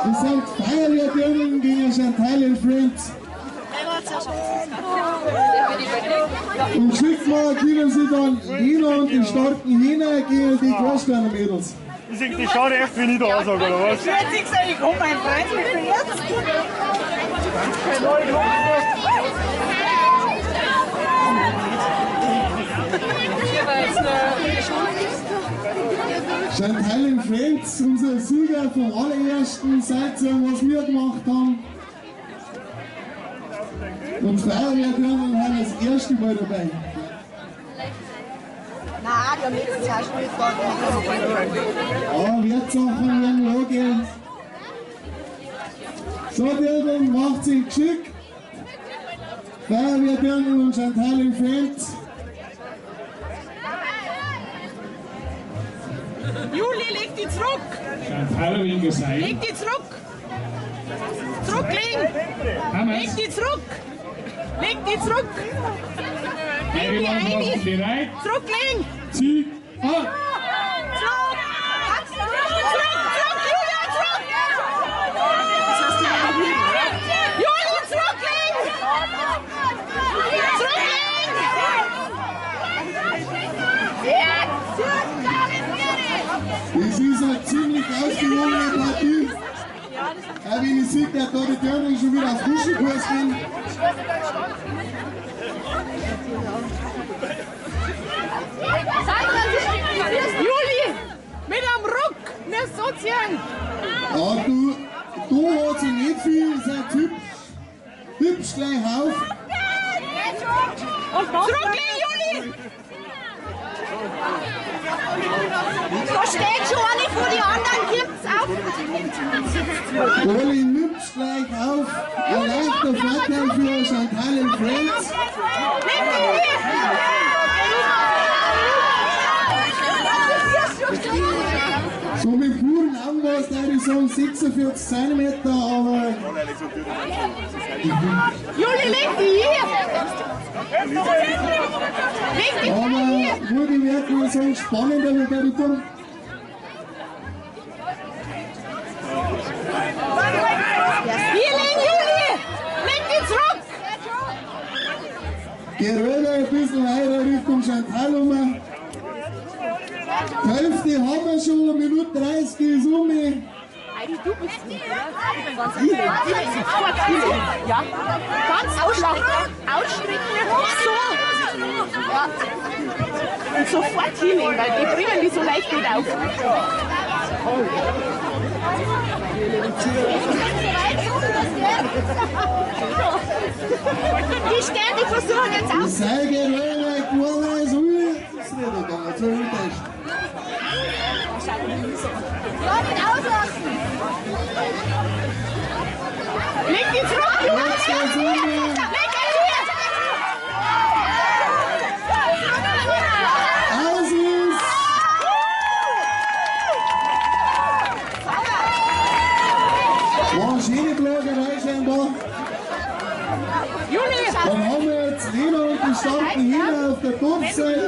Das sind Feuerwehrdirndl gegen Chantal and Friends. Und geschickt machen können sie dann Lena und die starken Hähner gegen die Großsteiner Mädels. Ich sag, die schauen echt, wie ich da sage, oder was? Ich hätte gesagt, ich komme, mein Freund, mit dem Herz. Chantal and Friends, unser Sieger vom allerersten Seilzug, was wir gemacht haben. Und Feuerwehrdirndl haben das erste Mal dabei. Nein, die haben letztes Jahr schon mitgefahren. Ja, Wertsachen werden angehen. So, Dirndl, macht sich geschickt. Feuerwehrdirndl und Chantal and Friends. Juli, leg die zurück! Chantal will sein. Leg die zurück! Zurücklegen! Leg die zurück! Leg die zurück! Leg die ein! Bereit? Zurücklegen! Zieh! An! Zurück! Zurück! Zurück! Julia, zurück! Juli, zurücklegen! Zurücklegen! Das ist eine ziemlich ausgewogene Partie. Auch wenn ich sehe, der da die Dirndl schon wieder auf Kuschenkurs gehen. Juli, mit am Ruck, nicht so ziehen. Ja, du hat sich nicht viel, ist ein hübsch, hübsch gleich auf. Zurücklegen, Juli! Da steht schon eine vor die anderen, gibt's auf. Juli hübsch gleich auf. Ein leichter Vorteil für Chantal and Friends. So mit puren Augenmaß würde ich sagen 46 cm, aber... Juli, leg die hier! Leg die aber wohlgemerkt, würde ich sagen, spannender wie bei den Turm. Hier legen, Juli! Leg die zurück! Geröder ein bisschen weiter Richtung Chantal um. Die Hälfte haben wir schon, Minute 30 ist um. Heidi, du bist gut, oder? Ja, ganz ausstrecken, so. Ja. Und sofort hinlegen, weil die bringen die so leicht nicht auf. Die stehen, die versuchen jetzt auf. Ja, nicht auslassen! Leg die zurück, Junge! Leg die zurück! Aus ist! War eine schöne Plagerei scheinbar. Juli! Dann haben wir jetzt Lena und die starken Hähner auf der Dorfseite.